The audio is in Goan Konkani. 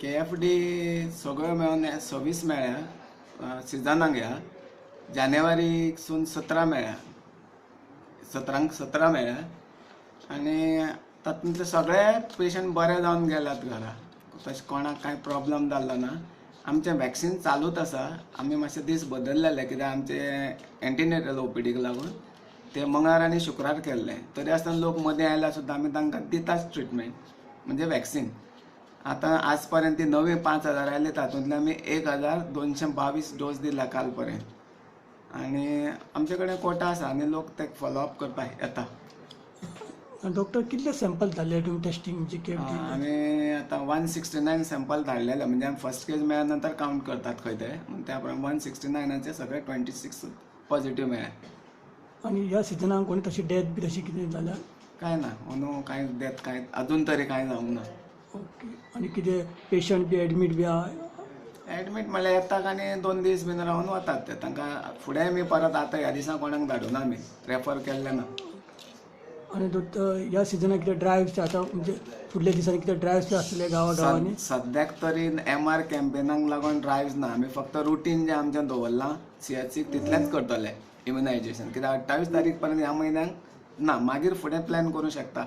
के एफ डी सगळ्यो मेळून 26 मेळ्ळ्या सिजनाक. ह्या जानेवारीकसून 17 मेळ्ळ्या, सतरांक 17 मेळ्ळ्या आनी तातूंतले सगळे पेशंट बरे जावन गेल्यात घरा. तशें कोणाक कांय प्रॉब्लम जाल्लो ना. आमचें वॅक्सीन चालूच आसा. आमी मातशे दीस बदललेले कित्याक आमचे एंटीनेटल ओपीडीक लागून ते मंगळार आनी शुक्रार केल्ले. तरी आसतना लोक मदीं आयल्यार सुद्दां आमी तांकां दिताच ट्रिटमेंट, म्हणजे वॅक्सीन. आतां आज पर्यंत ती नवी 5000 आयले, तातूंतले आमी 1222 डोस दिला काल पर्यंत आनी आमचे कडेन कोटा आसा आनी लोक ते फॉलोअप करपाक येता. डॉक्टर, कितले सॅम्पल धाडले तुमी टेस्टिंग, म्हणजे के? आमी आतां 169 सॅम्पल धाडलेले. म्हणजे आमी फर्स्ट केस मेळ्ळ्या नंतर कावंट करतात खंय ते, त्या प्रमाणे 169आचे सगळे 26 पॉझिटीव मेळ्ळे. आनी ह्या सिजनाक कोणी तशी डेथ बी तशी कितें जाल्या? काय ना, अंदू कांय डेथ कांय अजून तरी कांय जावंक ना. ओके, आनी कितें पेशंट बी एडमीट बी आहा? एडमीट म्हणल्यार येतात आनी 2 दीस बीन रावन वतात ते. तांकां फुडें आमी परत आतां ह्या दिसा कोणाक धाडूना, आमी रेफर केल्लें ना. आनी दोतोर, ह्या सिजनाक कितें ड्रायव्स आतां, म्हणजे फुडल्या दिसांनी कितें ड्रायव्स आसतले गांवा गांवांनी? सद्याक तरी एम आर कॅम्पेनाक लागून ड्रायव्स ना. आमी फक्त रुटीन जें आमचें दवरलां सीएचसीक तितलेंच करतले इम्युनायजेशन, कित्याक 28 तारीख पर्यंत ह्या म्हयन्याक ना. मागीर फुडें प्लॅन करूं शकता.